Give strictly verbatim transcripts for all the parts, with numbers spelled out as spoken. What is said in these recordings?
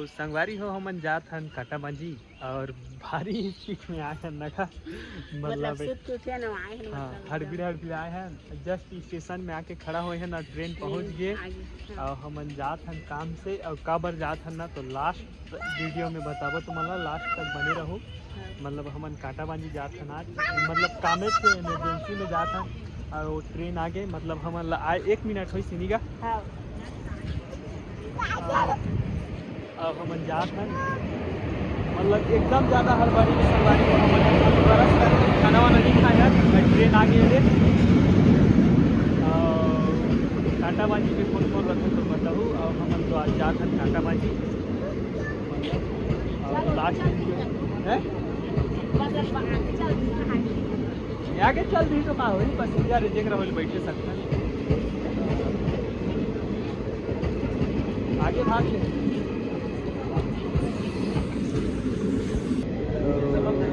संगवारी हो, हमन जात हन कांटाबांजी और भारी स्पीड में आए हन नखा। मतलब मतलब, सुत के उठे न आए हन, हाँ, मतलब, हड़बड़ी हड़बड़ी आए हन। जस्ट स्टेशन में आके खड़ा होए हन और ट्रेन पहुंच गए। आगे, हाँ। और हमन जात हन काम से, और काबर जात हन ना, तो लास्ट वीडियो में बताबो तुमन ला, लास्ट तक बने रहो। हाँ। मतलब, हमन कांटाबांजी जात हन आज, मतलब, कामे से इमरजेंसी में जात हन। और वो ट्रेन आगे, मतलब, हमन ला आए एक मिनट होई सिनी गा। हाँ। अब हमन जात हन, मतलब, एकदम ज़्यादा हड़बड़ी में, संगवारी हो, हमन बरस करके खाना वाना नहीं खाया, ट्रेन आगे हे। और कांटाबांजी में कौन कौन रखो तो बताओ। और हमन तो आज जात हन कांटाबांजी, मतलब, और लास्ट है। आगे चल दी तो का होई, पैसेंजर रिजेक्ट रहो, बैठे सकता नहीं। आगे भाग ले। तो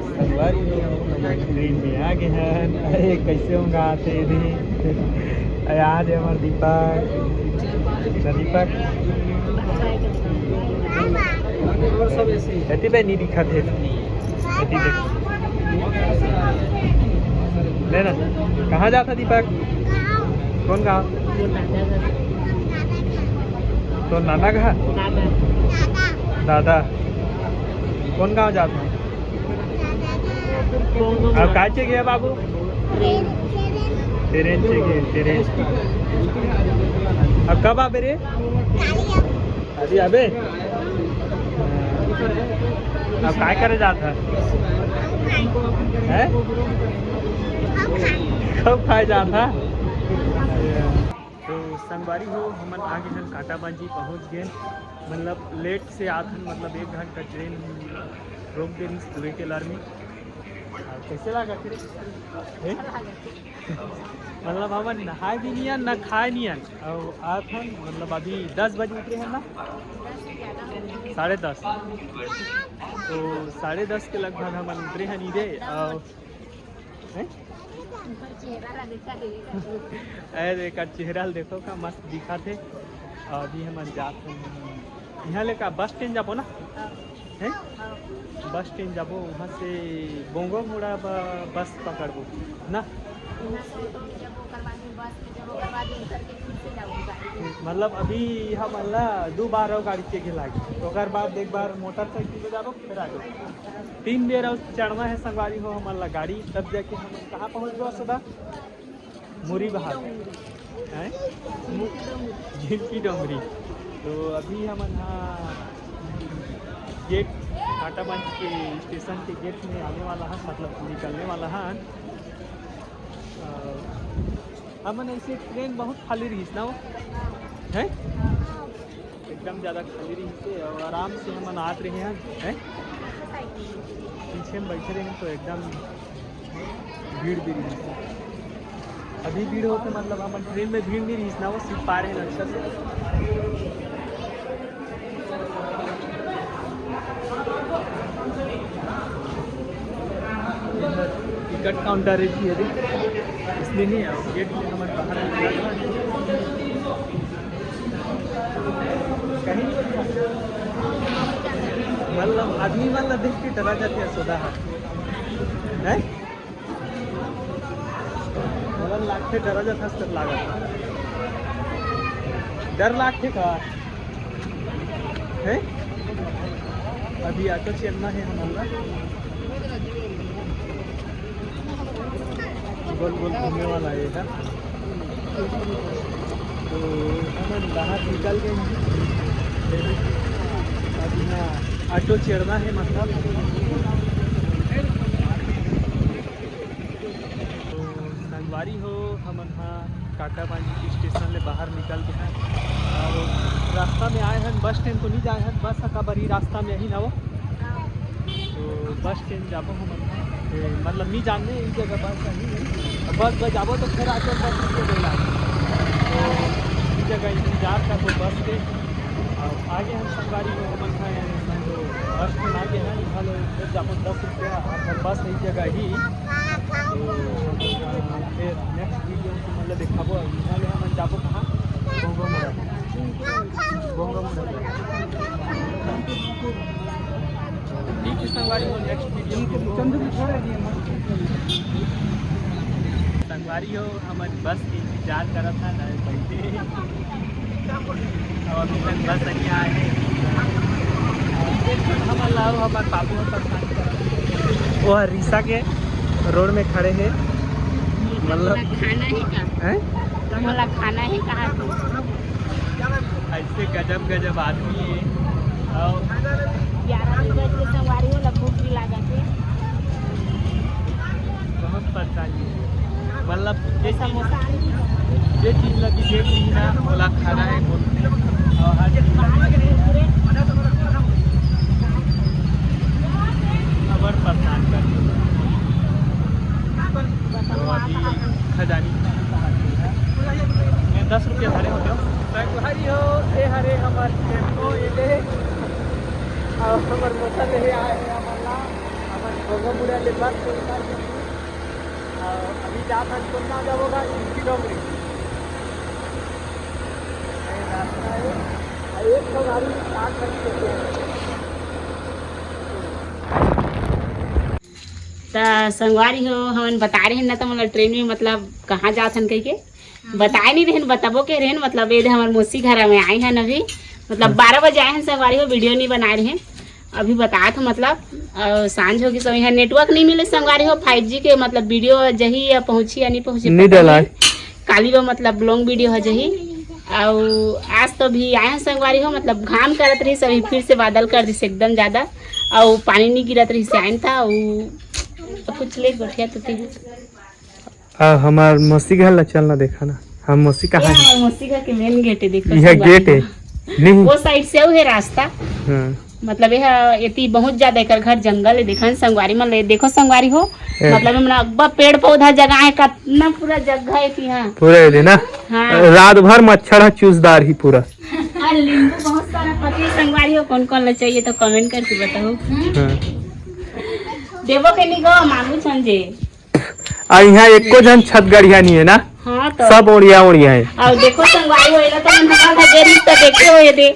संगवारी हो, हम ट्रेन में आ गए हैं। अरे, कैसे होगा आते भी। अरे, आज है हमारे दीपक। तो दीपक, हैप्पी भाई नहीं दिखा थे। हैप्पी भाई। ले ना, कहाँ जाता दीपक? कौन गाँव? तो नाना कहाँ? दादा। कौन गाँव जाता? अब काय चाहिए बाबू? ट्रेन चाहिए, ट्रेन। अब कब आबे रे? अभी अबे? अब काय करे जात है? हैं? कब खाए जात है? तो संगवारी हो, हमन आ गए हन कांटाबांजी, पहुँच गए। मतलब, लेट से आत हन, मतलब, एक घंटा ट्रेन रोक दे रही पूरे के लार में। अब कैसे लगा फिर? हैं? मतलब, हमन नहाए भी नहीं हन, ना खाए नहीं हन। और आत हन, मतलब, अभी दस बजे उतरे हन ना, साढ़े दस। तो साढ़े दस के लगभग हमन उतरे हन इधे। और हैं? अरे, एकर चेहरा ल देखो का मस्त दिखत हे। अभी हमन जात हन, यहाँ ले का बस स्टैंड जाबो ना? हैं? बस स्टैंड जाबो, वहाँ से बोंगो मुड़ा ब-, बस पकड़बो ना? मतलब, अभी हमन ला दो बार और गाड़ी के लागी, ओकर बाद एक बार मोटरसाइकिल में जाबो, फिर आगे तीन बेर और चढ़ना है संगवारी हो हमन ला गाड़ी, तब जाके हमन कहाँ पहुँचबो सदा? मुरी बहार। हैं? मु-, झिनकी डोंगरी। तो अभी हमन हा गेट, कांटाबांजी के स्टेशन के गेट में आने वाला है, मतलब निकलने वाला है। अ, हमन ऐसे ट्रेन बहुत खाली रहिस ना वो, हैं? एकदम ज़्यादा खाली रहिस हे और आराम से हमन आत रहे हैं, हैं? पीछे में बैठे रहे हैं तो एकदम भीड़ भी रहिस हे। अभी भीड़ होते, मतलब, हमन ट्रेन में भीड़ नहीं रहिस ना, वो सीट पा रहे हैं अच्छा से। टिकट काउंटर है जी, ये देख, इसमें नहीं है, गेट में हमन बाहर निकल रहे हैं। कहीं नहीं बैठा। मतलब, आदमी मन ला देख के डरा जाथे यशोदा हा। हैं? मोला लागथे डरा जाथस तब लागत। डर लागथे का? हैं? अभी ऑटो चढ़ना है हमन ला। गोल गोल घूमे वाला है इधर। तो हमन बाहर निकल गए हैं। अभी यहाँ ऑटो चढ़ना है, मतलब। तो संगवारी हो, हमन हा कांटाबांजी स्टेशन ले बाहर निकल के हैं और रास्ता में आए हैं, बस स्टैंड तो नहीं जाए हैं, बस हा काबर ही रास्ता में ही ना वो। तो बस स्टैंड जाबो हमन, ए, मतलब नहीं जानने ई जगह बस है, बस बस जाबो तो फिर आके बस के बेला। तो ई जगह इंतजार करबो बस के। और आगे हम संगवारी हो, हमन खाए हैं, बस स्टैंड आगे हैं, इधर लोग फिर जाबो दस रुपया, और बस ई जगह ही। तो फिर नेक्स्ट वीडियो में मतलब दिखाबो, इधर ले हमन जाबो कहाँ? बोंगो मुड़ा। बोंगो मुड़ा। संगवारी हो, next video में। संगवारी हो, हमन बस के इंतजार करत हन, अरे बैठे। अब अभी तक बस नहीं आए हैं। हमन ला, हमर बाबू ह परेशान करत हे। वो ह रिसा के रोड में खड़े हे, मतलब खाना ही का? हैं? मोला खाना ही कहा तू। ऐसे गजब गजब आदमी हे। अउ ग्यारह बजे के संगवारी हो, ला भूख भी लागत हे। बहुत परेशानी हे, मतलब जे चीज, समोसा आलू भी बना दे। जे चीज लगी, जे चीज ना, ओला खाना हे बोलथे। अउ हर चीज कुरकुरे। खबर परेशान कर दे। तो अभी खजानी ये दस रुपया धरे होते हो। संगवारी हो, ए हरे हमर टेम्पो, ए ले। अउ हमर मोटर ले आए हे हमन ला, हमर भोगा बुढ़ा ले बस के उतार के। अउ अभी जात हन कोन्ना जाबो गा, इनकी डोंगरी। ये रास्ता हे। अउ एक ठो गाड़ी साठ खड़ी करके हे। त संगवारी हो, हमन बता रहे हैं ना, त मोला ट्रेन में, मतलब, कहाँ जात हन कहिके बताए नहीं रहेन, बताबो के रहेन। मतलब, ये दे हमर मौसी घर में आए हन अभी, मतलब, बारह बजे आए हन संगवारी हो, वीडियो नहीं बनाए रहेन। अभी बतात हो, मतलब, अ, सांझ होगी, तो यहाँ नेटवर्क नहीं मिले संगवारी हो, फाइव जी के, मतलब, वीडियो जही या पहुँची या नहीं पहुँची, नहीं पता डला नहीं। काली वो, मतलब, लॉन्ग वीडियो हो जही। अउ आज तो अभी आए हैं संगवारी हो, मतलब, घाम करत रही, अभी फिर से बादल कर दिस एकदम ज्यादा, अउ पानी नहीं गिरत रही से आए था, अउ कुछ ले गोठिया तो ती। आ, हमार मौसी घर ला चलना देखा ना। हम मौसी कहाँ ये है? हमार मौसी घर के मेन गेट है, देखो यह संगवारी गेट है। हो। नहीं। वो साइड से वो है रास्ता। हाँ। मतलब यह एती बहुत ज्यादा एकर घर जंगल है, देखन संगवारी मन ले, देखो संगवारी हो। ए। मतलब हमन अब्बा पेड़ पौधा जगह है, कितना पूरा जगह है एती, हाँ। पूरा है ना? हाँ। रात भर मच्छर है चूसदार ही पूरा। हाँ, नींबू बहुत सारा पति संगवारी हो, कौन कौन ला चाहिए तो कमेंट करके बताओ। हाँ। देबो के नहीं गो, मांगू छन जे। आ इहाँ एको झन छत गड़िया नहीं है ना? हाँ तो। सब ओड़िया ओड़िया है। अउ देखो संगवारी हो, एला तो मन हवा भजे रही तो देखे हो ये दे।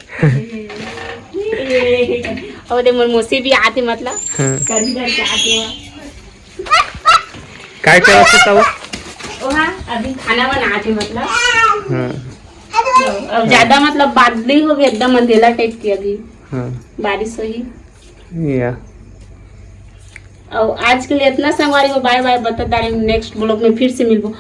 अउ दे मोर मौसी भी आते मतलब। हाँ। कभी घर के आते हो। काय करत हे तब? ओहा अभी खाना बनाते मतलब। हाँ। अब ज्यादा मतलब बादली हो गई, एकदम अंधेला टाइप की अभी। हाँ। बारिश होही। या। अउ आज के लिए इतना संगवारी हो, बाय बाय, बता डालेंगे, नेक्स्ट ब्लॉग में फिर से मिलबो।